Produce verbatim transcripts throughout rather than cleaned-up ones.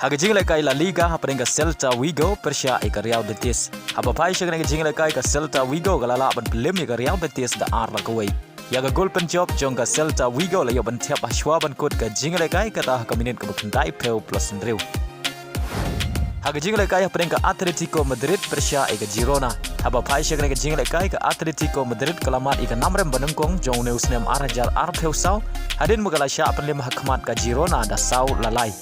Ha ka jinglehkai La Liga hapdeng ka Celta Vigo pyrshah ïa ka Real Betis. Haba phai sha kane ka jinglehkai ka Celta Vigo ka la lah ban pynlem ïa ka Real Betis da ar la kawei. Ïa ka gol pynjop jong ka Celta Vigo la ïoh ban thep hashwa ban kut ka jinglehkai kata ha ka minit kaba khyndai phew plus hynriew. Ha ka jinglehkai hapdeng ka Atletico Madrid pyrshah ïa ka Girona. Haba phai sha kane ka jinglehkai ka Atletico Madrid ka la mad ïa ka namrem banyngkong jong une u snem ar hajar arphew saw. Hadien ba ka la shah pynlem ha khmat ka Girona da saw la lai.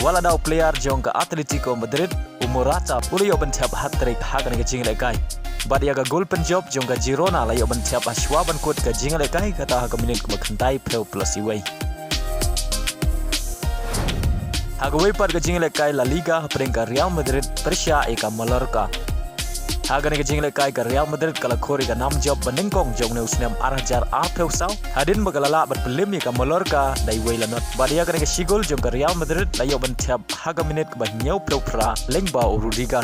Wat la da u player jong ka Atletico Madrid, u Morata, u la ïoh ban thep hat-trick ha kane ka jinglehkai. Bad ïa ka gol pynjop jong ka Girona la ïoh ban thep hashwa ban kut ka jinglehkai kata ha ka minit kaba khyndai phew plus iwei. Ha kawei pat ka jinglehkai La Liga hapdeng ka Real Madrid pyrshah ïa ka Mallorca. Ha kane ka jinglehkai ka Real Madrid ka la khur ïa ka namjop banyngkong jong une u snem ar hajar arphew saw. Hadien ba ka la lah ban pynlem ïa ka Mallorca da iwei la not. Bad ïa kane ka shi gol jong ka Real Madrid la ïoh ban thep ha ka minit kaba hynñiew phew phra lyngba u Rudiger.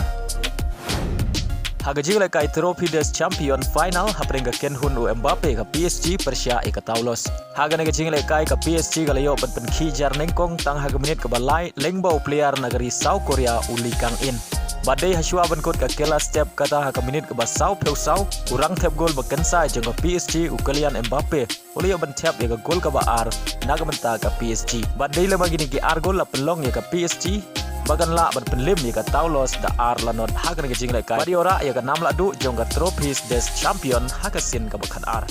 Ha ka jinglehkai Trophy des Champions final hapdeng ka kynhun u Mbappe ka P S G pyrshah ïa ka Toulouse. Ha kane ka jinglehkai ka P S G ka la ïoh ban pynkhih jar nyngkong tang ha ka minit kaba lai lyngba u player na ka ri South Korea u Lee Kang-in. Bad dei hashwa ban kut ka kylla step kata ha ka minit kaba saw phew saw, u rangthep gol ba kynsai jong ka P S G u Kylian Mbappe u la ïoh ban thep ïa ka gol kaba ar na ka bynta ka P S G. Bad dei lem bad kine ki ar gol la pynlong ïa ka P S G ba kan lah ban pynlem ïa ka Toulouse da ar la not ha kane ka jinglehkai. Bad ïoh rah ïa ka nam lahduh jong ka Trophy des Champions ha ka sien kaba khatar.